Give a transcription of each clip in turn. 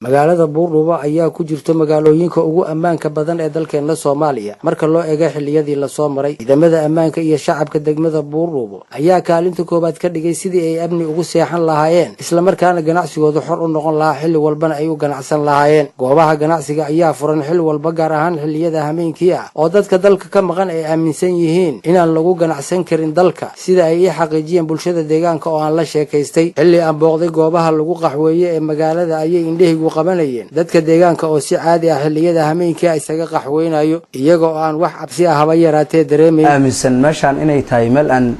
Magaalada Buurdhuubo ayaa ku jirta magaalooyinka ugu ammaanka badan ee dalkeena Soomaaliya marka loo eego xilliyadii lasoo maray. Ciidamada ammaanka iyo shacabka degmada Buurdhuubo ayaa kaalinta koowaad ka dhigay sidii ay amni ugu seexan lahaayeen, islamarkaana ganacsigooda xor u noqon lahaa, xilli walbana ay u ganacsan lahaayeen. Goobaha ganacsiga ayaa furan xilli walba, gaar ahaan xilliyada hameenkii ah oo dadka dalka ka maqan ay aaminsan yihiin inaan lagu ganacsan karin dalka, sida ay ii xaqiijiyeen bulshada deegaanka oo aan la sheekaystay. Xilli aan booqday goobaha lagu qaxweeye ee magaalada ayay indhahaygu qabanayeen dadka deegaanka oo si caadi ah xilliyada hameenkii isaga qaxweynayo, iyaga oo aan wax cabsi ah haba yaraatee dareemayn. Aaminsan meeshaan inay tahay meel aan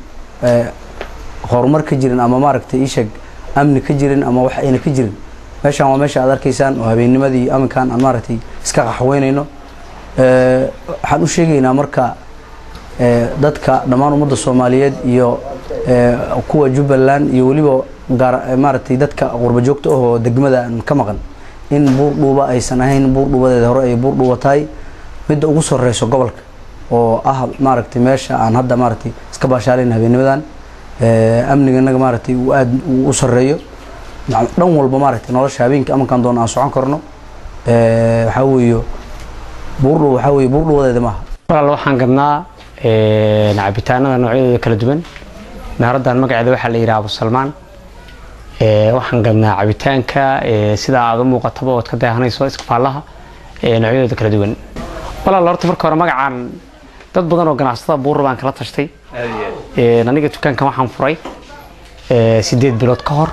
horumar ka jirin ama maaragtay iisheeg amni ka jirin ama wax ayna ka jirin. Meeshaan waa meesha aad arkaysaan oo habeennimadii aminkaan aan maaragtay iska qaxweynayno. Waxaan u sheegaynaa marka dadka dhammaan ummadda Soomaaliyeed iyo kuwa Jubbaland iyo weliba gaar maaragtay dadka qurba joogta ah oo degmada aan ka maqan in Buurdhuuba aysan ahayn Buurdhuubadeeda hore, ay Buurdhuuba tahay midda ugu sarreyso gobolka oo ah maaragtay meesha aan hadda maaragtay iska baashaalayna habeennimadan. Amniganaga maaragtay uu aada u sarreeyo dhan walba, maaragtay nolosha habeenkii amankaan doona aan socon karno. Waxaa weeye Buurdhuuba, waxaa weeye Buurdhuubadeeda maaha. Walaal, waxaan gadnaa cabitaanada noocyadooda kala duwan. Meheraddan magaceeda waxaa la yidhaha Abu Salmaan. Waxaan gadnaa cabitaanka sida aad u muuqataba ood ka daahanayso iskafaalaha noocyadooda kala duwan. Walaal, horta marka hore magacaan dad badan oo ganacsatada Buur baan kala tashtay. Aniga dukaankan waxaan furay 8 bilood ka hor.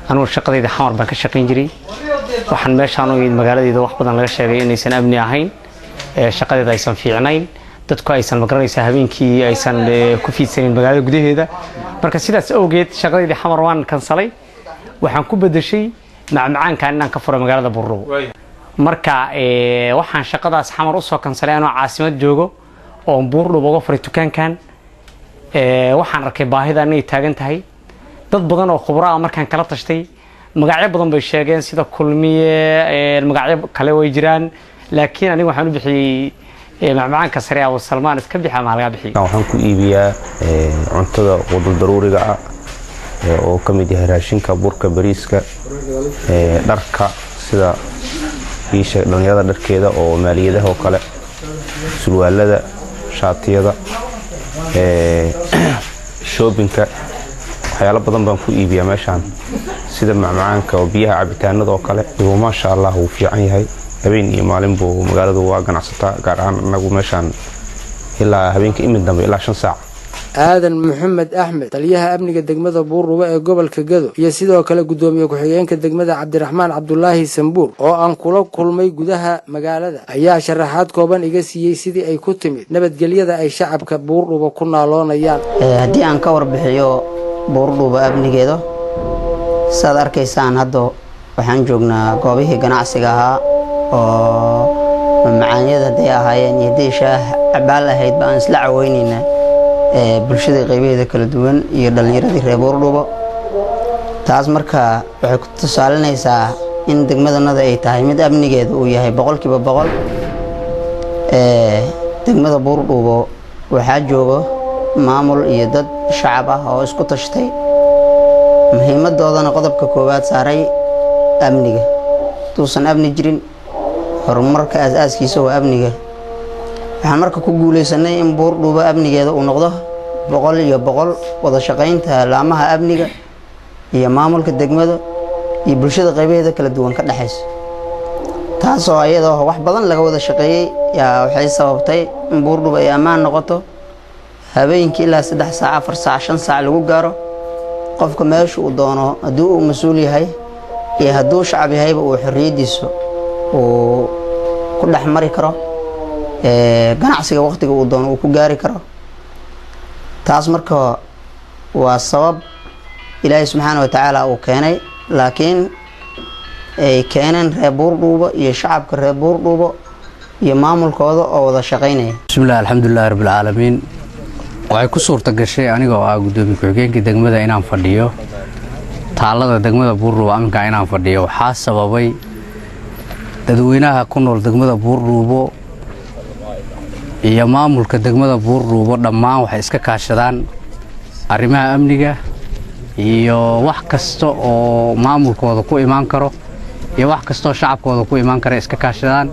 Anugu shaqadayda Xamar baan ka shaqayn jiray. Waxaan meeshaan u yimid magaaladayda wax badan laga sheegay inaysan amni ahayn, shaqadeeda aysan fiicnayn, dadku aysan magaranaysaa habeenkii aysan ku fiidsanin magaalada gudaheeda. Marka sidaas awgeed shaqadeydii Xamar waan kansalay, waxaan ku bedeshay macmacaankan inaan ka furo magaalada Buurdhubo. Marka waxaan shaqadaas Xamar usoo kansalay anoo caasimad joogo oon Buurdhubo uga furay dukaankan. Waxaan arkay baahida inay taagan tahay. Dad badan oo khubro ah markaan kala tashtay, magacyo badan bay sheegeen, sida Kulmiye, magacyo kale way jiraan, laakiin aniga waxaan u bixiyey macmacaanka sare Abu Salmaan. Iska bixa maa laga bixiy. Waxaan ku iibiyaa cuntada qudul daruuriga ah oo ka mid yahay raashinka, burka, bariiska, dharka sida iisha dhalinyarada dharkeeda oo maaliyadaha oo kale, surwaalada, shaatiyada, shoobinka. Waxyaalo badan baan ku iibiyaa meeshaan, sida macmacaanka oo biyaha, cabitaanada oo kale. Maasha Allah, wuu fiican yahay. Habeen iyo maalin buu magaaladu waa ganacsataa, gaar ahaan anagu meeshaan ilaa habeenka imid dambe ilaa 5 saac. Aadan Maxamed Axmed, taliyaha amniga degmada Buurdhubo ee gobolka Gado, iyo sidoo kale guddoomiye ku-xigeenka degmada Cabdiraxmaan Cabdulaahi Sambuur oo aan kula kulmay gudaha magaalada ayaa sharaxaad kooban iga siiyey sidii ay ku timid nabadgelyada ay shacabka Buurdhubo ku naaloonayaan. Haddii aan ka warbixiyo Buurdhuuba amnigeeda, saad arkaysaan hadda waxaan joognaa goobihii ganacsiga ahaa oo macaanyada hadday ahaayeen iyo haddii shaah cabaal ahayd ba aan isla caweyneynaa bulshada qaybaheeda kala duwan iyo dhallinyaradii reer Buurdhuubo. Taas marka waxay ku tusaalinaysaa in degmadanada ay tahay mid amnigeeda uu yahay 100%. Degmada Buurdhuubo waxaa jooga maamul iyo dad shacab ah oo isku tashtay, muhiimadoodana qodobka koowaad saaray amniga. Haduusan amni jirin, horumarka aas-aaskiisa waa amniga. Waxaan marka ku guuleysanay in Buurdhuubo amnigeeda uu noqdo 100%, wada shaqaynta laamaha amniga iyo maamulka degmada iyo bulshada qaybaheeda kala duwan ka dhexaysa, taasoo iyadoo wax badan laga wada shaqeeyey yaa waxay sababtay in Buurdhuubo ay ammaan noqoto. Habeenkii ilaa 3 saac, 4 saac, 5 saac lagu gaaro, qofka meesha uu doono haddii uu mas-uul yahay iyo hadduu shacab yahayba uu xorriyaddiisa uu ku dhex mari karo, ganacsiga waqtiga uu doono uu ku gaari karo. Taas marka waa sabab Ilaahay subxaana wa tacaala uu keenay, laakiin ay keeneen reer Buurdhuubo iyo shacabka reer Buurdhuubo iyo maamulkooda oo wada shaqaynaya. Bismillahi, alxamdulilahi rabbilcaalamiin. Waxay ku suurta gashay aniga oo ah guddoomiye ku-xigeenka degmada inaan fadhiyo taalada degmada Buurdhuubo aminkaa inaan fadhiyo, waxaa sababay dadweynaha ku nool degmada Buurdhuubo iyo maamulka degmada Buurdhuubo. Dhammaan waxay iska kaashadaan arrimaha amniga iyo wax kasta oo maamulkooda ku imaan karo. Iyo wax kastoo shacabkooda ku imaan kara iska kaashadaan.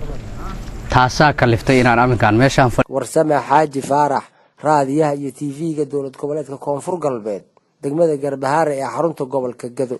Taasaa kaliftay inaan aminkaan meeshaan. Warsame Xaaji Faarax, raadiyaha iyo TV-ga dowlad goboleedka Koonfur Galbeed, degmada Garbahaare ee xarunta gobolka Gado.